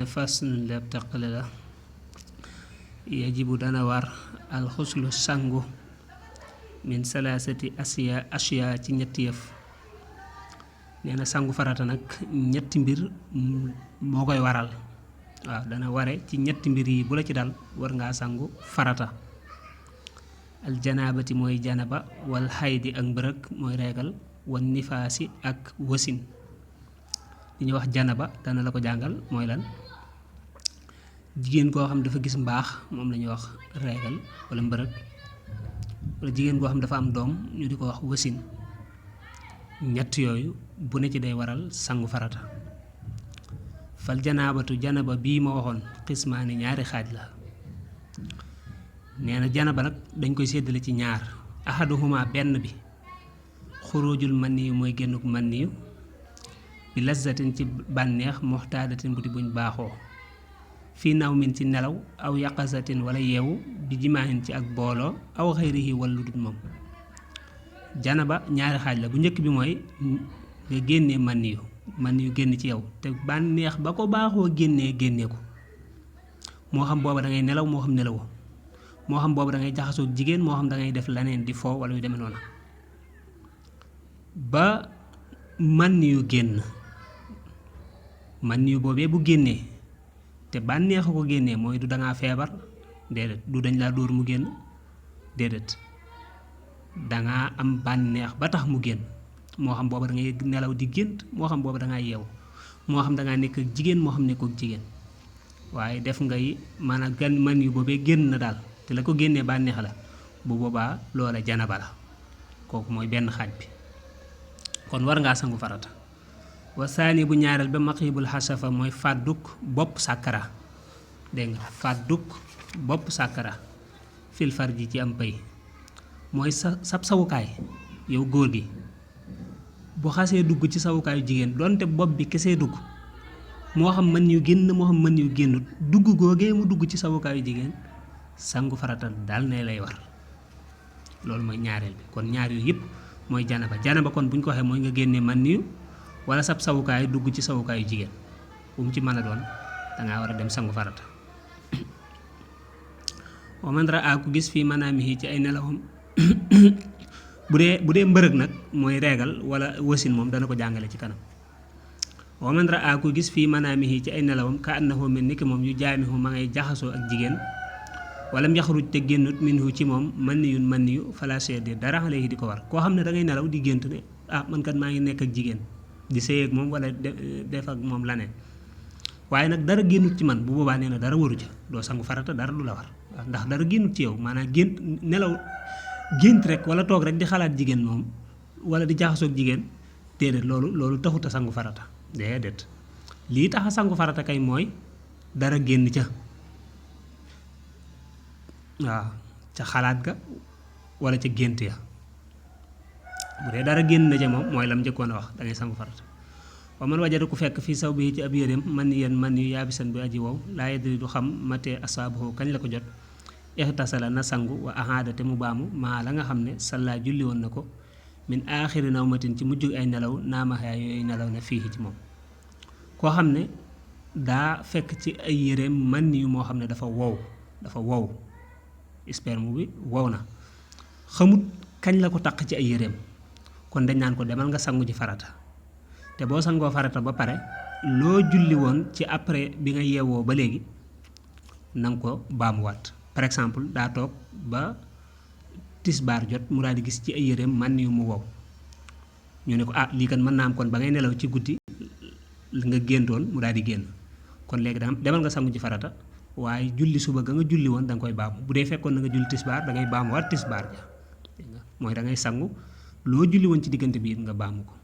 fas lépp taqale la yajibu dana war alxuslu sangu min salaasati asiya ci ñetti yëf nee na sangu farata nag ñetti mbir moo koy waral waaw dana ware ci ñetti mbir yi bu la ci dal war ngaa sangu farata aljanaabati mooy janaba wal xaydi ak mbërëg mooy reegal wan nifaasi ak wasin li ñuy wax janaba dana la ko jàngal mooy lan jigéen koo xam dafa gis mbaax moom la ñuy wax reegal wala mbërëg wala jigéen koo xam dafa am doom ñu di ko wax wasin ñett yooyu bu ne ci day waral sangu farata fal janaabatu janaba bii ma waxoon xismaani ñaari xaaj la nee na janaba nag dañ koy séddale ci ñaar ahaduhuma benn bi xuruujul maniyu mooy génnuk maniyu bi lazzatin ci bànneex moxtaadatin bu di buñ baaxoo fii naw min ci nelaw aw yaqasatin wala yeewu bi jimaahin ci ak booloo aw xëyrihi wala lu dul moom janaba ñaari xaaj la bu njëkk bi mooy nga génnee maniyu génn ci yow te bànneex ba ko baaxoo génnee ko moo xam booba da ngay nelaw moo xam nelawoo moo xam booba da ngay jaxasoo jigéen moo xam da ngay def leneen di foo wala yu demee noonu ba maniyu génn maniyu boobee bu génnee te bànneex ko génnee mooy du dangaa feebar déedéet du dañ laa dóor mu génn déedéet dangaa am bànneex ba tax mu génn moo xam booba da ngay nelaw di gént moo xam booba dangaa yeewu moo xam dangaa nekk ak jigéen moo xam nekk ak jigéen waaye def ngay maanaam gan maniyu boobee génn na daal te la ko génnee bànneex la bu boobaa loola janaba la kooku mooy benn xaaj bi kon war ngaa sangu farata wasaani bu ñaareel ba maqibul xasafa mooy fàdduk bopp sàkkara dégg nga fàdduk bopp sàkkara fil farji ci am pay mooy sab sawukaay yow góor gi bu xasee dugg ci sawukaayu jigéen donte bopp bi kesee dugg moo xam mën yu génn moo xam mën yu génnut dugg googee mu dugg ci sawukaayu jigéen sangu farata daal ne lay war loolu mooy ñaareel bi kon ñaar yooyu yëpp mooy janaba kon bu ñu ko waxee mooy nga génnee man niyu wala sab sawukaay dugg ci sawukaayu jigéen bu mu ci mën a doon dangaa war a dem sangu farata wa man raa ku gis fii manaamihi ci ay nelawam bu dee mbërëg nag mooy reegal wala wasin moom dana ko jàngale ci kanam wa man raa ku gis fii manaamihi ci ay nelawam ka annahu mel ni ki moom yu jaamihu ma ngay jaxasoo ak jigéen wala mu yaxruj te génnut minhu ci moom man niyu fala seede dara alayhi di ko war koo xam ne da ngay nelaw di gént ne man kat maa ngi nekk ak jigéen di sëy ak moom wala def ak moom laneen waaye nag dara génnut ci man bu boobaa nee na dara waru ca doo sangu farata dara du la war ndax dara génnut ci yow maanaam gént nelaw gént rek wala toog rek di xalaat jigéen moom wala di jaxasoog jigéen déedéet loolu taxut a sangu farata déedéet lii tax a sangu farata kay mooy dara génn ca waaw ca xalaat ga wala ca gént ya bu dee dara génn na ca moom mooy lam njëkkoon a wax da ngay sangu farata wa man wajada ku fekk fii saw bi ci ab yéreem man yu yaabisan bi aji wow laa yadri du xam matee asaabahu kañ la ko jot ixtasala na sangu wa ahaada te mu baamu maa la nga xam ne salla julli woon na ko min aaxiri nawmatin ci mujj ay nelaw naamaxaa yooyu nelaw na fii ci moom koo xam ne daa fekk ci ay yéreem man yu moo xam ne dafa wow sperme bi wow na xamut kañ la ko taq ci ay yéreem kon dañ naan ko demal nga sangu ji farata te boo sangoo farata ba pare loo julli woon ci après bi nga yeewoo ba léegi na nga ko baamuwaat par exemple daa toog ba tisbaar jot mu daal di gis ci ay yéreem man yu mu wow ñu ne ko lii kan mën naa am kon ba ngay nelaw ci guddi nga géntoon mu daal di génn kon léegi demal nga sangu ji farata waaye julli suba ga nga julli woon da nga koy baamu bu dee fekkoon na nga julli tisbaar da ngay baamuwaat tisbaar ja mooy da ngay sangu loo julli woon ci diggante bi it nga baamu ko